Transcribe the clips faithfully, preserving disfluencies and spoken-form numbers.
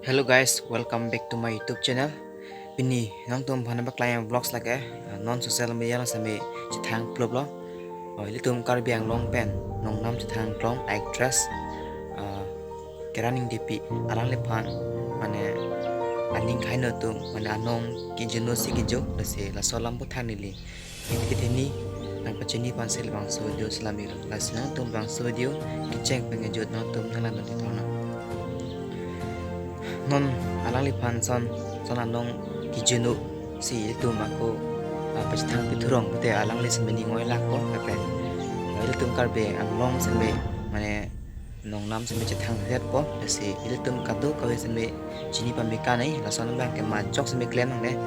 Hello guys, welcome back to my YouTube channel. Pini nangtum aphan paklang vlogs lake, ah, non social media along seme chethang plop lo. Oh, ilitum Karbi Anglong pen nongnam chethang klong actress, ah, Keren Engtipi, alangliphan mane aning kaino atum mane anong kejunu si kejo, lasi laso alam aphuthak neli kethe ni nangpachini aphan si labangso video selam-iklo. Lasi nangtum labangso video kecheng pen kejut nangtum nanglang dun thekthok nang. Non alangliphan son son anong kejunu si ilitum ako, ah, pachethang pithu rong pute alangli seme ning oilak ko lapen ilitum Karbi Anglong seme mane nongnam seme chethang ret po, lasi ilitum kadokave seme chini pame kan ai, lason abang ke majok seme klem nangne.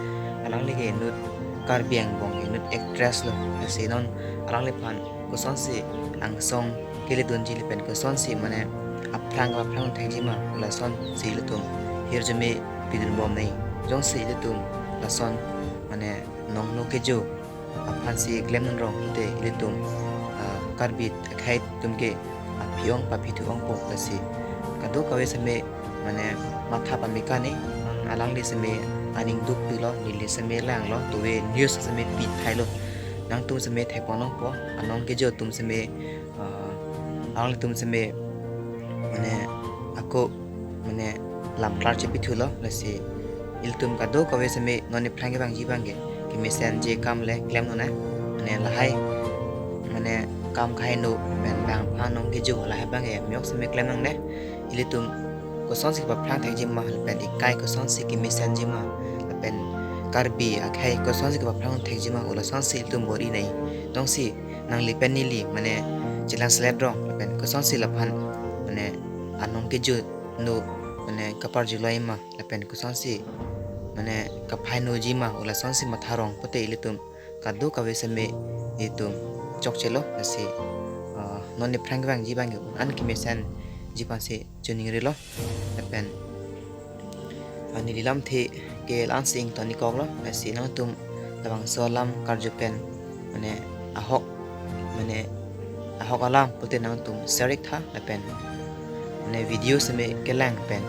Alangli ke inut Karbi angbong inut actress lo, lasi non alangliphan kosonsi angsong kele dunji lapen kosonsi mane aphrang aphrang thekji ma, lason si ilitum hirjume pidun bom nai. Jongsi ilitum lason mane nongno kejo aphan si klem nang rong te ilitum, ah, Karbi akhei atum ke aphi ong paphi thu ong po, lasi kadokave seme mane matha pame kan ai. Alangli seme aning duk pilo, neli seme langlo, tuve news seme pi thailo. Nangtum seme thekpon nangpo, anong kejo atum seme, ah, alanglitum seme mane ako mane lam klar chepithulo, lasi ilitum kadokave seme non aphrang kevangji abang ke kemesenji akam le klem nang na, mane lahai mane kam kaino pen bang aphan nong kejo lahai abang ke meyok seme klem nangne. Ilitum kosonsi kepaphrang thekji ma lapen ikai kosonsi kemesenji ma lapen Karbi akhei kosonsi kepaphrang thekji ma, lasonsi ilitum bor-i nai. Jongsi nangli pen neli mane chelang selet rong lapen kosonsi laphan mane anong kejunu mane kaparjuloi ma lapen kosonsi mane kaphainuji ma, lasonsi matha rong pute ilitum kadokave seme ilitum chokchelo, lasi, ah, non aphrang kevangji abang ke un-an kemesenji aphan si choningrilo. Lapen, ah, neli lamthe ke la-an si ingtonikoklo, lasi nangtum labangso alam karju pen mane ahok mane ahok alam pute nangtum share-ik tha lapen mane video seme kelang pen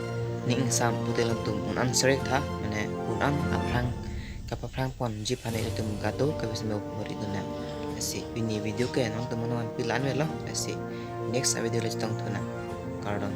ning ingsam pute nangtum un-an share-ik tha, mane un-an aphrang kapaphrang ponji aphan ilitum kadokave seme bor-i dun nang. Lasi pini video ke nangtum mano an pila an velo, lasi next video le chetong thu nang. Kardom.